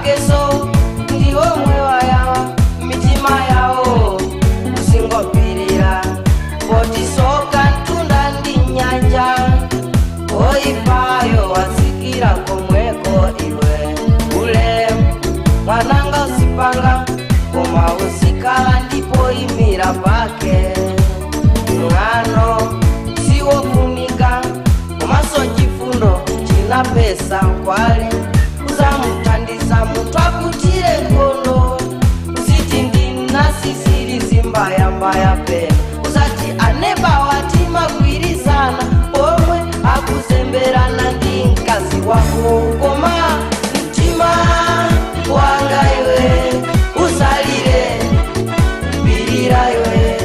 Akeso ndiwo mwewa mitima yawo usingopirira potisoka ntunda ndi nyanja oipayo watsikira komweko iwe ule mwananga usipanga koma usikala ndipo imira pake ng'ano siwofunika komaso chifundo china pesa nkwale uzamuthandiza munthu akutire nkhondo usiti ndinasisiri zimbayambaya pena usati aneba watimagwirizana omwe akuzemberana ndi mkazi wako koma mtima wanga iwe usalire pirira iwe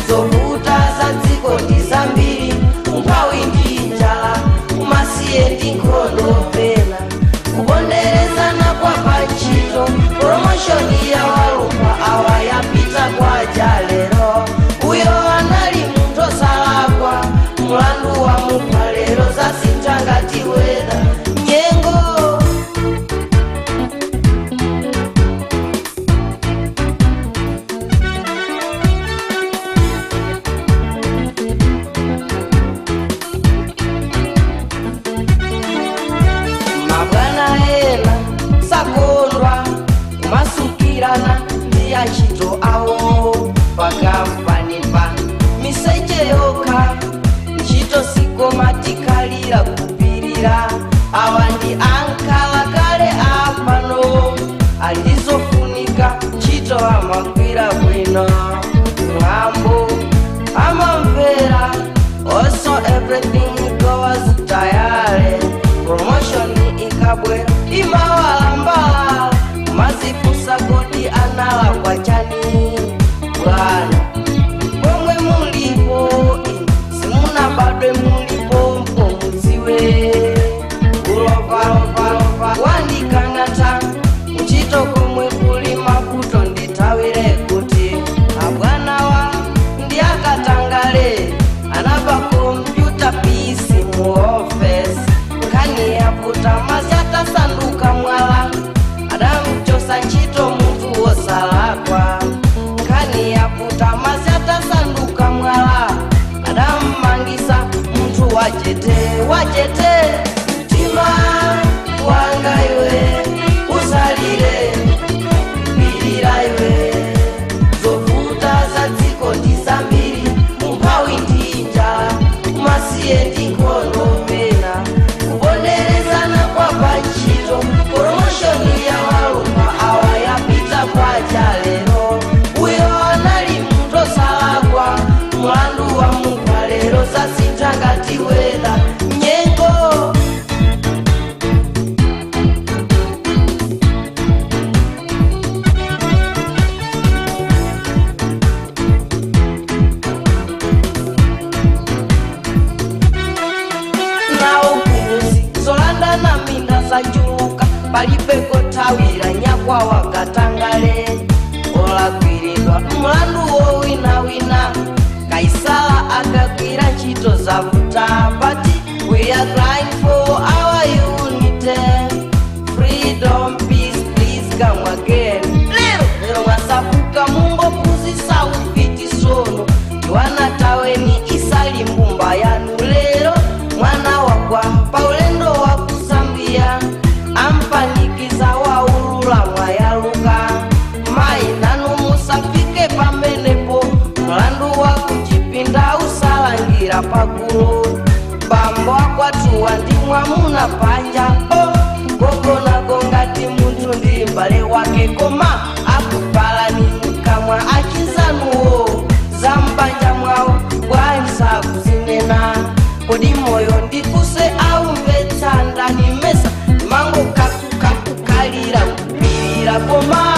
zovuta za dziko ndi zambiri umphawi ndi njala umasiye ndi nkhondo pena kuponderezana kwa pantchito promotion ya walumba awa yapita kwaja lero uyo anali munthu osalakwa mulandu wa mupha lero zasintha ngati weather nyengo. Mabwana ena sakondwa kumasukirana ndi antchito awo pakampani pa miseche yokha ntchito sikomatikhalira kupirira awa ndi ankhala kale apano andizofunika ntchito amagwira bwino mwambo amamvera also everything goes tayari promotion ikabwera imawalambala mazifusa kodi analakwa chani bwana pomwe mulipo simunabadwe mulipo mpomudziwe ulovalova wandikang'ata ntchito komwe kuli mavuto ndithawire kuti abwanawa ndi akatangale anaba kompyuta pisi mu ofesi nkhani yaputa mazatasanduka mwala adamuchosa ntchito munthu wosalakwa nkhani yaputa mazatasanduka mwala adammangisa munthu wachete wachete mtima wanga iwe usalire pirira iwe zovuta za dziko ndi zambiri umphawi ndi njala umasiye ndi nkhondo pena kuponderezana kwa pantchito promotion ya walumba awa yapita kwaja lero uyo anali munthu osalakwa mulandu wa mupha lero zasintha ngati weather nyengo. Nawo kumuzi zolandana minda zachuluka palibe kothawira nyakwa wakatangale olakwiridwa mlandu wowinawina kaisala akagwira ntchito zavuta but we are crying for our unity, freedom, peace, please come again. Lero lero mwasafuka mungophunzitsa ufiti sono tiwana taweni isali mbumba yanu lero mwana wagwa paulendo wa kusambia ampanikiza waulula mwayaluka mayi nanu musafike pamenepo mlandu wa kuchipinda usalangira pagulu bambo akwatuwa ndi mwamuna panja o gogonago ngati munthu ndi mbale wake koma akupalani mkamwa achizanuwo za mbanja mwawo bwanji kuzinena kodi moyo ndikuse aumvetsa ndani mesa mango kakukakukalira kupirira koma